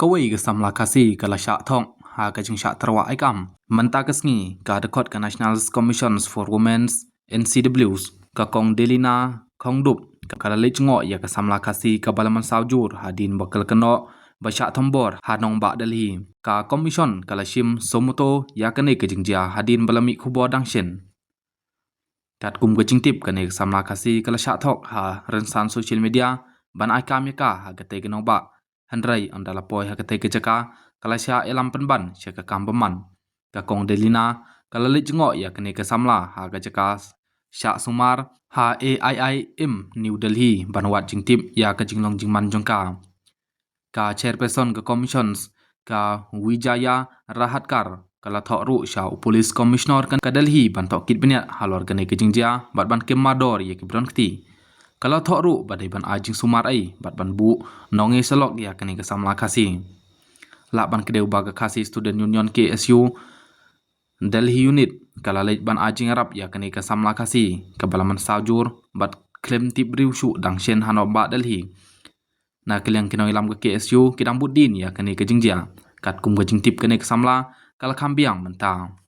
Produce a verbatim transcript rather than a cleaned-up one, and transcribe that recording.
Kawei ka samla Khasi ka la shah thok ha ka jingshah tyrwa ai kam. Mynta ka sngi ka dkhot ka National Commissions for Women's, N C Ws, ka Kong Delina Khongdup, ka la leit jngoh ïa ka samla Khasi kaba la mynsaw jur hadien ba ka la kynnoh ba shah thombor ha nongbah Delhi. Ka Commission ka la shim suo motu ïa kane ka jingjia hadien ba la mih khubor dang shen. Katkum ka jingtip, kane ka samla Khasi ka la shah thok ha rynsan social media ban ai kam ïa ka ha katei ka nongbah. Hynrei ynda la poi ha katei ka jaka, ka la shah ïalam pynban sha ka kam bymman. Ka Kong Delina ka la leit jngoh ïa kane ka samla ha ka jaka shah sumar ha A I I M New Delhi ban wad jingtip ïa ka jinglong jingman jong ka. Ka Chairperson ka Commissions, ka Vijaya Rahatkar, ka la thoh ruh sha u Police Commissioner ka Delhi ban tohkit bniat halor kane ka jingjia bad ban kynmaw dor ïa ki bynriew kti. Ka la thoh ruh ba dei ban ai jingsumar ei bad ban buh nongïasyllok ïa kane ka samla Khasi. Lah ban kdew ba ka Khasi Student Union, K S U, Delhi Unit ka la leit ban ai jingïarap ïa kane ka samla Khasi kaba la mynsaw jur bad khlem tip briew shuh dang shen ha nongbah Delhi. Na ka liang ki nongïalam ka K S U ki dang bud dien ïa kane ka jingjia. Katkum ka jingtip, kane ka samla ka la kham biang mynta.